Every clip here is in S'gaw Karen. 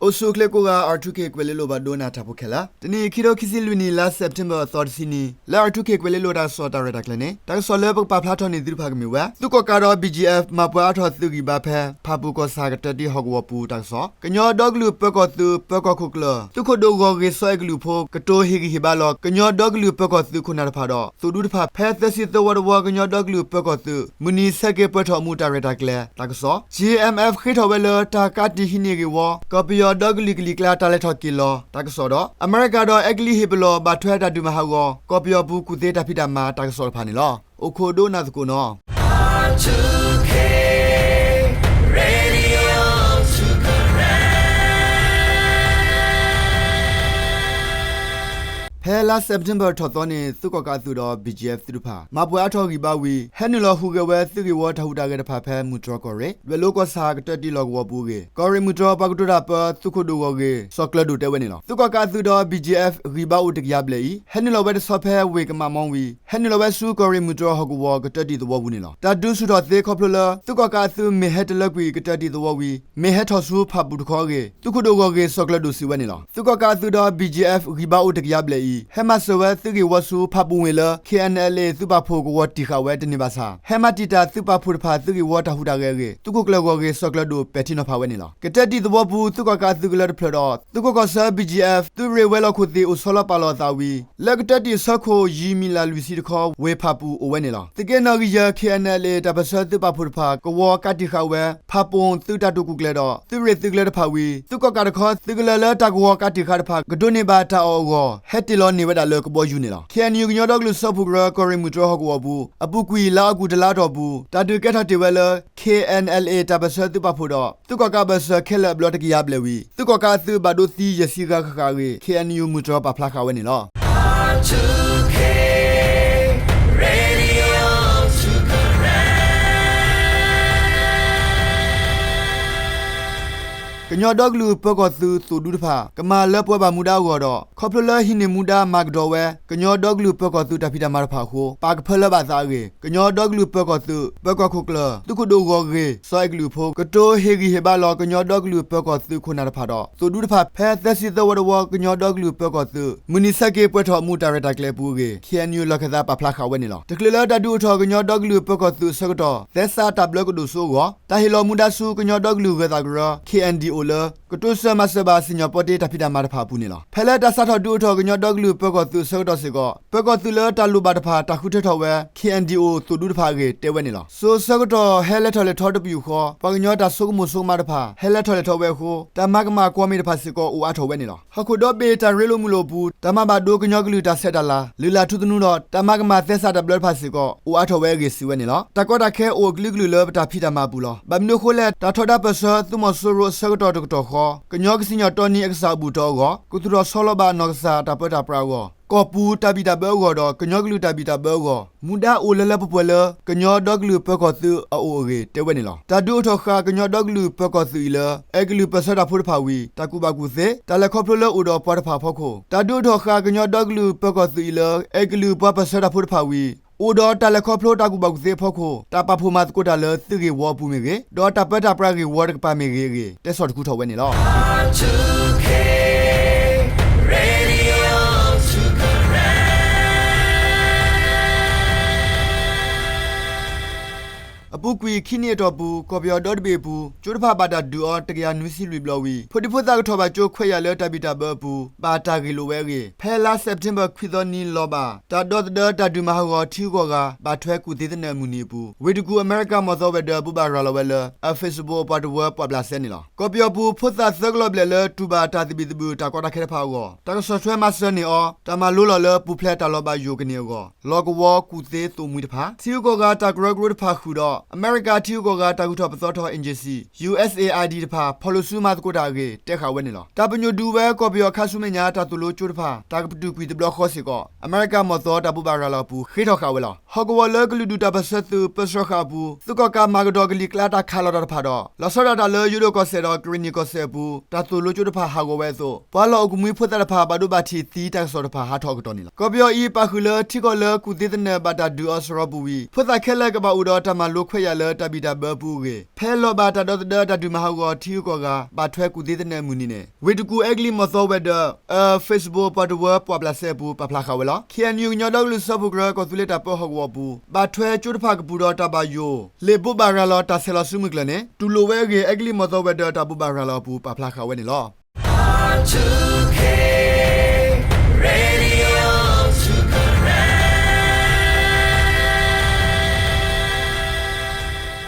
အိၣ်ဆူၣ်အိၣ်ချ့ကိးဂၤ R two K ကွဲၤလ့လိၤဘၣ်ဒိနၤတၢ်ဖိခဲလၢာ်, တနံၤအံၤ ခံထိခံဆံလွံၢ်နံၣ် လါစဲးပထ့ဘၢၣ် အသီတဆံနံၤ လၢ R two K ကွဲၤလ့လိၤတၢ်ကစီၣ်တၢ်ရဲၣ်တၢ်ကျဲၤန့ၣ် တၢ်ကစီၣ်လၢပကပာ်ဖျါထီၣ်န့ၢ်သုတဖၣ်ကမ့ၢ်ဝဲ သုးကီၣ်ကးဒီး B G F မၤပှဲၤအါထီၣ်သုးဂံၢ်ဘါဖဲ ဖၣ်ပူၣ်ကီၢ်ဆၣ်ကတၢၢ်တံၢ်ဟီၣ်ကဝီၤပူၤတၢ်ကစီၣ်, ကညီဒီကလုာ်ပၢၤကီၢ်သုး ပၢၤကီၢ်ခိၣ်ကျၢၢ် သုးခိၣ်ဒိၣ်ဂီၢ်ဂ့ၢ်စီၤအဲၣ်ကလုာ်ဖိ ကတိၤဟ့ၣ်ဂံၢ်ဟ့ၣ်ဘါလီၤ ကညီဒီကလုာ်ပၢၤကီၢ်သုးခိၣ်နၢ်တဖၣ်ဒီး သိၣ်ဒူတဖၣ် ဖဲသၢဆံသၢဝီတဝီ ကညီဒီကလုာ်ပၢၤကီၢ်သုး မုၢ်နံၤဆဲးက့ၤပှဲၤထီၣ်အမူးတၢ်ရဲၣ်တၢ်ကျဲၤတၢ်ကစီၣ်, G M F ဃ့ထီၣ်ဝဲလၢ တၢ်ကးတံာ်ဟံးန့ၢ်ဂ့ၢ်ဝီ ကီၢ်ပယီၤဒီကလုာ်ကလံၤကျါတၢ်လဲၤထီၣ်က့ၤလီၤတၢ်ကစီၣ်ဒီး အမဲရကၤဒီးအဲကလံးဟ့ၣ်ပလီၢ် ဘၣ်ထွဲတၢ်ဒုးမၤဟးဂီၤ ကီၢ်ပယီၤပူၤကူၣ်သ့တၢ်ဖံးတၢ်မၤတၢ်ကစီၣ်တဖၣ်န့ၣ်လီၤ. အိၣ်ခိးဒိကနၣ်သကိးနီၤ. ဖဲလါစဲးပထ့ဘၢၣ် ထီၣ်သီန့ၣ် သုးကီၣ်ကးအသုးဒီး B G F သုးတဖၣ် မၤပှဲၤအါထီၣ်ဂံၢ်ဘါဝံၤ ဟဲနုာ်လီၤဟူးဂဲၤဝဲ သုးဂ့ၢ်ဝီတၢ်ဟူးတၢ်ဂဲၤတဖၣ်ဖဲ မုၢ်တြီၢ်ကီၢ်ရ့ၣ် ဒွဲၣ်လိၤကီၢ်ဆၣ်ကတၢၢ်တံၢ်လီၢ်ကဝီၤပူၤအဂ့ၢ် ကီၢ်ရ့ၣ်မုၢ်တြီၢ် ပှၤကတိၤတၢ်ပၢ သုးခိၣ်ဒိၣ်ဂီၢ်ဂ့ၢ် စီၤကျၢၤဒိၣ်တဲဝဲန့ၣ်လီၤ. သုးကီၣ်ကးအသုးဒီး B G F ဂံၢ်ဘါအိၣ်တကယၤဘျဲၣ်အံၤ ဟဲနုာ်လီၤဝဲတဆီဖဲဝ့ၢ်ကမးမီဝံၤ ဟဲနုာ်လီၤဝဲဆူ ကီၢ်ရ့ၣ်မုၢ်တြီၢ်ဟီၣ်ကဝီၤကတၢၢ်တံၢ်သဝီပူၤန့ၣ်လီၤ. တၢ်ဒုးဆူၣ်ထီၣ်သ့ခီဖျိလၢ သုးကီၣ်ကးအသုးမ့ၢ်ဟဲတလၢကွံာ်ကတၢၢ်တံၢ်သဝီဝံၤ မ့ၢ်ဟဲထီၣ်ဆူဖၣ်ပူၣ်တခီအဂ့ၢ် သုးခိၣ်ဒိၣ်ဂီၢ်ဂ့ၢ် စီၤကျၢၤဒိၣ်စံးဝဲန့ၣ်လီၤ. သုးကီၣ်ကးအသုးဒီး B G F ဂံၢ်ဘါအိၣ်တကယၤဘျဲၣ်အံၤ ဟဲမၤစၢၤဝဲသုးဂ့ၢ်ဝီဆူဖၣ်ပူၣ်ဝ့ၢ်လၢ K N L A သုးပာ်ဖှိၣ်ကဝီၤတံၢ်ဃာ်ဝဲတန့ၢ်ဘၣ်ဆၣ် ဟဲမၤတံာ်တာ်သုးပာ်ဖှိၣ်တဖၣ်သုးဂ့ၢ်ဝီတၢ်ဟူးတၢ်ဂဲၤအဂ့ၢ် သုးခိၣ်ကျၢၢ်ဂီၢ်ဂ့ၢ် စီၤကျၢၤဒိၣ်ပဲာ်ထံနီၤဖးဝဲန့ၣ်လီၤ. ကတၢၢ်တံၢ်သဝီပူၤ သုးကီၣ်ကးအသုးကလၢၤတဖျၢၣ်ဒီး သုးခိၣ်ကီၢ်ဆၢ B G F သုးရ့ၣ်ဝဲၤလီၢ်ခိၣ်သ့ၣ်အိၣ်ဆီလီၤပာ်လီၤအသးဝံၤ လၢကတၢၢ်တံၢ်ဆၢခိၣ်ယံၤမံၤလးလွံၢ်ဆံတခီ ဝ့ၢ်ဖၣ်ပူၣ်အိၣ်ဝဲန့ၣ်လီၤ. သုးက့နီၣ်ဂံၢ်ယဲၢ် K N L A တၢ်ပၢၢ်ဆၢသုးပာ်ဖှိၣ်တဖၣ် ကဝီၤကးတံာ်ဃာ်ဝဲ ဖၣ်ပူၣ်သုးတၢ်တိာ်ကူၣ်ကျဲၤဒီး သုးရ့ၣ်သုးကလၢၤတဖၣ်ဝံၤ သုးကီၣ်ကးတခီ သုးကလၢၤလၢတၢ်ကဝီၤကးတံာ်ဃာ်တဖၣ် ကဒိးန့ၢ်ဘၣ်တၢ်အီၣ်အဂီၢ် ဟဲတ့ၢ်လီၤန့ၢ်ဝဲဒၣ်လၢကဘီယူၤန့ၣ်လီၤ. K N U ကညီဒီကလုာ်စၢဖှိၣ်ကရၢ ကီၢ်ရ့ၣ်မုၢ်တြီၢ်ဟီၣ်ကဝီၤပူၤ အပူၤကွံာ်လါအီကူးတလါအတီၢ်ပူၤ တၢ်ဒုးကဲထီၣ်တ့ၢ်ဝဲလၢ K N L A တၢ်ပၢၢ်ဆၢသုးပာ်ဖှိၣ်ဒီး သုးကီၣ်ကးအဘၢၣ်စၢၤခဲလၢာ်အဘျီတကယၤဘျဲၣ်ဝံၤ သုးကီၣ်ကးအသုးဘၣ်ဒိသံယဲၢ်ဆံဂၤဃၣ်ဃၣ်အဂ့ၢ် K N U မုၢ်တြီၢ်ပာ်ဖျါဃာ်ဝဲန့ၣ်လီၤ. ကညီဒီကလုာ်ပၢၤကီၢ်သုးသိၣ်ဒူတဖၣ် ကမၤလၢပှဲၤဘၣ်မူဒါအဂီၢ်ဒီး ခီဖျိလၢဟံးန့ၢ်မူဒါမၤကဒီးဝဲ ကညီဒီကလုာ်ပၢၤကီၢ်သုးတၢ်ဖံးတၢ်မၤတဖၣ်အဃိ ပာ်ကဖၢလၢဘၣ်သးအဂ့ၢ် ကညီဒီကလုာ်ပၢၤကီၢ်သုး ပၢၤကီၢ်ခိၣ်ကျၢၢ် သုးခိၣ်ဒိၣ်ဂီၢ်ဂ့ၢ် စီၤအဲၣ်ကလုာ်ဖိ ကတိၤဟ့ၣ်ဂံၢ်ဟ့ၣ်ဘါလီၤ ကညီဒီကလုာ်ပၢၤကီၢ်သုးခိၣ်နၢ်တဖၣ်ဒီး သိၣ်ဒူတဖၣ် ဖဲသၢဆံသၢဝီတဝီ ကညီဒီကလုာ်ပၢၤကီၢ်သုး မုၢ်နံၤဆဲးက့ၤပှဲၤထီၣ်အမူးတၢ်ရဲၣ်တၢ်ကျဲၤအပူၤအဂ့ၢ် K N U လီၢ်ခၢၣ်သးပာ်ဖျါဃာ်ဝဲန့ၣ်လီၤ. တချုးလၢတၢ်ဒုးအိၣ်ထီၣ်ကညီဒီကလုာ်ပၢၤကီၢ်သုးအဆၢကတီၢ် သဲစးတၢ်ဘျၢကဒိၣ်စိအဂီၢ် တၢ်ဟ့ၣ်လီၤမူဒါဆူ ကညီဒီကလုာ်ဂၢၤသးကရၢ K N D O လၢ ကတိၤစၢၤမၤစၢၤဘၣ်စံၣ်ညီၣ်ပီတ့တၢ်ဖံးတၢ်မၤတဖၣ်အပူၤန့ၣ်လီၤ. ဖဲလၢတၢ်စးထီၣ်ဒုးအိၣ်ထီၣ်ကညီဒီကလုာ်ပၢၤကီၢ်သုးအဆၢကတီၢ်စ့ၢ်ကီး ပၢၤကီၢ်သုးလၢတၢ်လိၣ်ဘၣ်တဖၣ် တၢ်ဃုထၢထီၣ်ဝဲ K N D O သိၣ်ဒူတဖၣ်အဂ့ၢ် တဲဝဲန့ၣ်လီၤ. စိၤဆၢကတီၢ်ဟဲလဲၤထီၣ်လဲၤထီတပယူာ်ဃီ ပှၤကညီတၢ်ဆိကမိၣ်ဆိကမးတဖၣ် ဟဲလဲၤထီၣ်လဲၤထီဝဲအဃိ တၢ်မၤကမၣ်ကွီၢ်မ့ၢ်တဖၣ်စ့ၢ်ကီး အိၣ်အါထီၣ်ဝဲန့ၣ်လီၤ. ဟီၣ်ခိၣ်ဒီဘ့ၣ်တၢ်ရ့လိာ်မုာ်လိာ်အပူၤ တၢ်မၤဘၣ်ဒိကညီကလုာ်တၢ်ဆဲးတၢ်လၤ လုၢ်လၢ်ထူသနူဒီး တၢ်မၤကမၣ်သဲစးတၢ်ဘျၢတဖၣ်စ့ၢ်ကီး အိၣ်အါထီၣ်ဝဲအဂ့ၢ် စံးဝဲန့ၣ်လီၤ. တၢ်ကီတၢ်ခဲအိၣ်အကလုာ်ကလုာ်လၢပတၢ်ဖံးတၢ်မၤအပူၤလီၤ. ဘၣ်မနုၤအဃိလဲၣ် တၢ်ထီဒါပၢၢ်ဆၢ သုးမီၤစိရိၤအဆၢကတီၢ်တကတီၢ်ဃီ ကညီကစံၣ်ညီၣ်တီနံၤအကစၢ်အဘူၣ်တီအဂီၢ် ကသူၣ်ထီၣ်ဆီလီၤဘၣ်အနီၢ်ကစၢ်တၢ်ပၢတၢ်ပြးအဂီၢ် ကီၢ်ပူၤတၢ်ဘံၣ်တၢ်ဘၢအဂီၢ်ဒီး ကညီကလုာ်တၢ်ဘံၣ်တၢ်ဘၢအဂီၢ် မူဒါအိၣ်လၢလၢပှဲၤပှဲၤလၢ ကညီဒီကလုာ်ပၢၤကီၢ်သုးအအိၣ်အဂ့ၢ် တဲဝဲန့ၣ်လီၤ. တၢ်ဒုးအိၣ်ထီၣ်ဃာ်ကညီဒီကလုာ်ပၢၤကီၢ်သုးအံၤလၢ အဲကလုာ်ပၢၢ်ဆၢတၢ်ဖိတဖၣ်ဝံၤ တၢ်ကူၣ်ဘၣ်ကူၣ်သ့ တၢ်လဲၤခီဖျိလၢအိၣ်ဒီးပှၤတဖၣ်အဖီခိၣ် တၢ်ဒုးအိၣ်ထီၣ်ဃာ်ကညီဒီကလုာ်ပၢၤကီၢ်သုးအံၤလၢ အဲကလုာ်ပှၤပၢၢ်ဆၢတၢ်ဖိတဖၣ်ဝံၤ အိၣ်ဒီးတၢ်လဲၤခီဖျိတၢ်ကူၣ်ဘၣ်ကူၣ်သ့အဖီခိၣ် တၢ်ပာ်ဖှိၣ်မၤသကိးတၢ်လၢသုးဂ့ၢ်ဝီအပူၤမ့ၢ်ဂ့ၤ, ဒီးတၢ်ပၢတၢ်ပြးဂ့ၢ်ဝီတကပၤမ့ၢ်ဂ့ၤအဂ့ၢ် တဲဆီၣ်တခူထီၣ်ဝဲန့ၣ်လီၤ. အပူၤကွံာ်ခံနံၣ်အတီၢ်ပူၤ ကီၢ်ပယီၤဒီတဘ့ၣ်အပူၤ ကၠိတဖၣ်ဘၣ်တၢ်ဒုးအီၤ တကယၤနွံဆံလွံၢ်ဘျီဝံၤ ဖိဒံဖိသၣ်ကထီၣ်ဘၣ်ကၠိခွဲးယာ်လၢတၢ်ဘံၣ်တၢ်ဘၢအပူၤ ဘၣ်တၢ်ဂ့ၢ်လိာ်ဝဲအဂ့ၢ် ဖဲလါစဲးပထ့ဘၢၣ်ခွံသီနံၤလီၤဘၣ် တၢ်ဒီသဒၢတၢ်ဒုးမၤဟးဂီၤထံဂုၤကီၢ်ဂၤ ဘၣ်ထွဲကူၣ်သ့သနၢၣ်အမုၢ်နံၤအပူၤ ဝ့ၢ်တကူၣ် အမဲရကၤမီၢ်သီဝဲၤဒၢး ဘိးဘၣ်ရၤလီၤဝဲလၢ အ Facebook အပှၤတဝၢပှာ်ဘျးစဲန့ၣ်လီၤ. ကီၢ်ပယီၤပူၤ ဖိသၣ်သၢကလီၢ်ဘျဲၣ်လၢတူၢ်ဘၣ်တၢ်သဘံၣ်သဘုၣ်တၢ်ကီတၢ်ခဲတဖၣ်အဂီၢ် တၢ်ကဆီၣ်ထွဲမၤစၢၤန့ၢ်အီၤ တၢ်မၤလိလီၤလၢပူၤဖျဲးတၢ်လီၤဘၣ်ယိၣ်ကန့ၢ်အဂီၢ် လီၢ်ကဝီၤကူၣ်သ့သိၣ်မှံတဖၣ် ထံဂုၤကီၢ်ဂၤတၢ်ကရၢကရိတဖၣ်ဃုာ်ဒီး အမဲရကၤထံဂုၤကီၢ်ဂၤတၢ်ဂုၤထီၣ်ပသီထီၣ် Agency, U S A I D တဖၣ် ဖီၣ်လိာ်စုမၤသကိးတၢ်အဂ့ၢ် တဲဃာ်ဝဲန့ၣ်လီၤ. တၢ်ပညိၣ်ဒုးဝဲ ကီၢ်ပယီၤခါဆူမဲာ်ညါ တၢ်သိၣ်လိကၠိတဖၣ် တၢ်ကပတုာ်ကွံာ်တဘျီဃီစ့ၢ်ကီး အမဲရကၤမီၢ်သီတၢ်ဘိးဘၣ်ရၤလီၤအပူၤ ဃ့ထီၣ်ဃာ်ဝဲလီၤ. ဟီၣ်ကဝီၤလၢကလုာ်ဒူၣ်တၢ်ပၢၢ်ဆၢသုးပၢဆှၢဃာ်အပူၤ သုးကီၣ်ကးမၤကဒီးကလံၤကျါတၢ်ခးလီၤတၢ်တဖၣ်ဒီး လီၤဆီဒၣ်တၢ်လၢယိၤဒိၣ်ကီၢ်စဲၣ်ဒီးကရ့ၣ်နံၣ်ကီၢ်စဲၣ်အပူၤ တၢ်သိၣ်လိကၠိတဖၣ်ဟးဂီၤဝဲအသိး ပှၤလီၢ်အိၣ်ကမှံဖိသၣ်တဖၣ် ဘၣ်ဒိဘၣ်ထံးသံတၢ်ကစီၣ်တဖၣ် ဟးထီၣ်အကတီၢ်န့ၣ်လီၤ. ကီၢ်ပယီၤအံၤ ပာ်ဃုာ်လၢထံကီၢ်လၢကူၣ်သ့သနၢၣ်ဘၣ်တၢ်ဒုးအီၤစရီပူၤဝံၤ ဖိသၣ်ခဲလၢာ်ကဘၣ်အိၣ်ဒီးတၢ်မၤလိခွဲးယာ်လၢတၢ်ဘံၣ်တၢ်ဘၢအပူၤအဂ့ၢ် ဖဲလီၤဘၣ်တၢ်ဒီသဒၢတၢ်ဒုးမၤဟးဂီၤထံဂုၤကီၢ်ဂၤ ဘၣ်ထွဲကူၣ်သ့သနၢၣ်အမုၢ်နံၤန့ၣ် ဝ့ၢ်တကူၣ်အဲကလံးမီၢ်သီဝဲၤဒၢး အ Facebook ပှၤတဝၢပှာ်ပျၢ်စဲအပူၤ ပာ်ဖျါဃာ်ဝဲလီၤ. K N U ကညီဒီကလုာ်စၢဖှိၣ်ကရၢ ကီၢ်သူလ့ၤတၢ်ပၢဟီၣ်ကဝီၤအပူၤ ဘၣ်ထွဲကၠိတဖၣ်ကပူၤဒီးတၢ်ဘၣ်ယိၣ် လ့ၣ်ဘိးဘၣ်ရၤလီၤတၢ်ဆဲးလီၤဆူမုၢ်ကျၢၤန့ၣ် တူၢ်လိာ်ဝဲအဂ့ၢ် အဲကလံးမီၢ်သီဝဲၤဒၢးတၢ်ဘိးဘၣ်ရၤလီၤအပူၤ ပာ်ဖျါဃာ်ဝဲန့ၣ်လီၤ.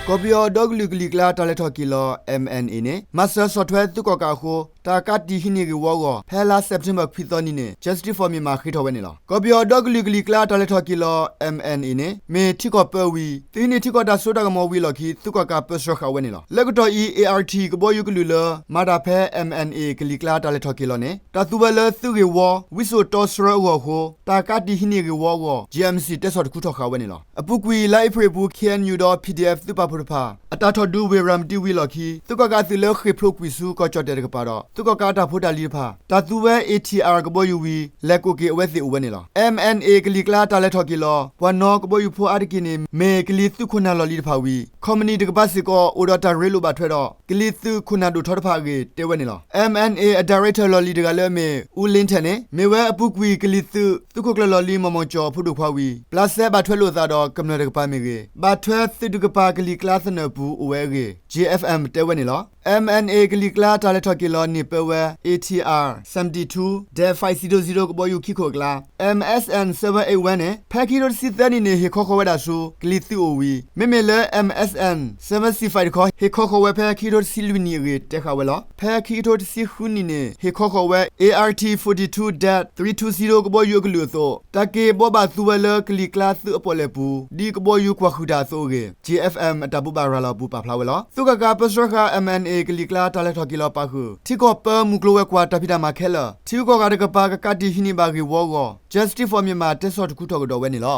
ကီၢ်ပယီၤဒီကလုာ်ကလံၤကျါတၢ်လဲၤထီၣ်က့ၤလီၤ M N A န့ၣ် မၤစၢၤဆီၣ်ထွဲသုးကီၣ်ကးအဃိ တၢ်ကးတံာ်ဟံးန့ၢ်ဂ့ၢ်ဝီအဂီၢ် ဖဲလါစဲးပထ့ဘၢၣ်ခွံသီနံၤန့ၣ် Justice for Myanmar ဃ့ထီၣ်ဝဲန့ၣ်လီၤ. ကီၢ်ပယီၤဒီကလုာ်ကလံၤကျါတၢ်လဲၤထီၣ်က့ၤလီၤ M N A န့ၣ် မ့ၢ်ထံကီၢ်ပၢဝံၤ သုဟံးန့ၢ်ထံကီၢ်တၢ်စိတၢ်ကမီၤဝံၤအလီၢ်ခံ သုးကီၣ်ကးပၢဆှၢဃာ်ဝဲန့ၣ်လီၤ. လၢကတီၢ်အံၤ A R T ကဘီယူၤကလုာ်လၢ မၤတၢ်ဖဲ M N A ကလံၤကျါတၢ်လဲၤထီၣ်က့ၤလီၤန့ၣ် တၢ်သူဝဲလၢသုးဂ့ၢ်ဝီ ဝံစိာ်တီဆှၢအဂီၢ်အဃိ တၢ်ကးတံာ်ဟံးန့ၢ်ဂ့ၢ်ဝီအဂီၢ် G M C တဲဆီၣ်တခူထီၣ်ဃာ်ဝဲန့ၣ်လီၤ. အပူၤကွံာ် လါအ့ဖြ့ၣ်အပူၤ K N U ဒီး P D F သုးပာ်ဖှိၣ်တဖၣ် အတၢ်ထီၣ်ဒုးဝ့ၢ်ရၤမတံဝံၤအလီၢ်ခံ သုးကီၣ်ကးအသုးလၢဃ့ၢ်ဖျိးကွံာ်ဆူ ကီၢ်ကၠီၣ်တဲၣ်တကပၤဒီး သုးကီၣ်ကးအတၢ်ဖိတၢ်လံၤတဖၣ် တၢ်သူဝဲ A T R ကဘီယူၤဝံၤ လဲၤကိးက့ၤအဝဲသ့ၣ်အိၣ်ဝဲန့ၣ်လီၤ. M N A ကလံၤကျါတၢ်လဲၤထီၣ်က့ၤလီၤ ပှၤနီၣ်ကဘီယူၤဖိအါတက့ၢ်န့ၣ် မ့ၢ်ကလံၤသုးခိၣ်နၢ်လီၢ်လံၤတဖၣ်ဝံၤ ခီပနံၣ်တကပၤစ့ၢ်ကီး အိၣ်ဒီးတၢ်ရ့လိာ်ဘၣ်ထွဲဒီး ကလံၤသုးခိၣ်နၢ်ဒိၣ်ထီတဖၣ်အဂ့ၢ် တဲဝဲန့ၣ်လီၤ. M N A အ director လီၢ်လံၤတဂၤလၢအမ့ၢ် အူလ့ထၢၣ်န့ၣ် မ့ၢ်ဝဲအပူၤကွံာ်ကလံၤသုး သုးခိၣ်ကျၢၢ်လီၢ်လံၤ မီၢ်မီၢ်ကၠီၣ်အဖိဒိၣ်ခွါဝံၤ ဘျးစဲဘၣ်ထွဲလိာ်အသးဒီးကမျၢၢ်တကပၤမ့ၢ်ဂ့ၤ, ဘၣ်ထွဲသုးတကပၤကလံၤကျါသနၢၣ်ပူၤအိၣ်ဝဲအဂ့ၢ် G F M တဲဝဲန့ၣ်လီၤ. M N A ကလံၤကျါတၢ်လဲၤထီၣ်က့ၤလီၤန့ၢ်ပၢဝဲ A T R seventy-two dash five zero zero ကဘီယူၤခံခိၣ်အကျါ M S N seven eight one န့ၣ် ဖဲခံကထိတဆံသၢနံၣ်န့ၣ် ဟ့ၣ်ခီဃီၤဝဲဒၣ်ဆူ ကလံၤသုးအိၣ်ဝံၤ မ့မ့ၢ်လၢ M S N seven six five တခီ ဟ့ၣ်ခီဃီၤဝဲဖဲခံကထိတဆံလွံၢ်နံၣ်အဂ့ၢ် တဲဃာ်ဝဲလီၤ. ဖဲခံကထိတဆံဃုနံၣ်န့ၣ် ဟ့ၣ်ခီဃီၤဝဲ A R T forty-two dash three two zero ကဘီယူၤအကလုာ်အသိး တၢ်က့ၤဘိးဘၣ်သူဝဲလၢကလံၤကျါသုးအပီၣ်လဲၣ်ပူၤ ဒ်ကဘီယူၤကွၢ်ဃုာ်တၢ်အသိးအဂ့ၢ် G F M အတၢ်ဘိးဘၣ်ရၤလီၤအပူၤပာ်ဖျါဝဲလီၤ. သုးကီၣ်ကးပၢဆှၢဃာ် M N A ကလံၤကျါတၢ်လဲၤထီၣ်က့ၤလီၤပာ်ဃုာ် ထံကီၢ်ပၢမုၢ်ကျိၤဝဲၤကွာ်တၢ်ဖံးတၢ်မၤခဲလၢာ် ထံဂုၤကီၢ်ဂၤတကပၤကကးတံာ်ဟံးန့ၢ်ဘၣ်ဂ့ၢ်ဝီအဂီၢ် Justice for Myanmar တဲဆီၣ်တခူထီၣ်ကဒီးဝဲန့ၣ်လီ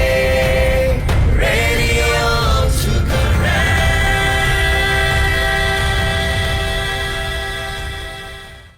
ၤ.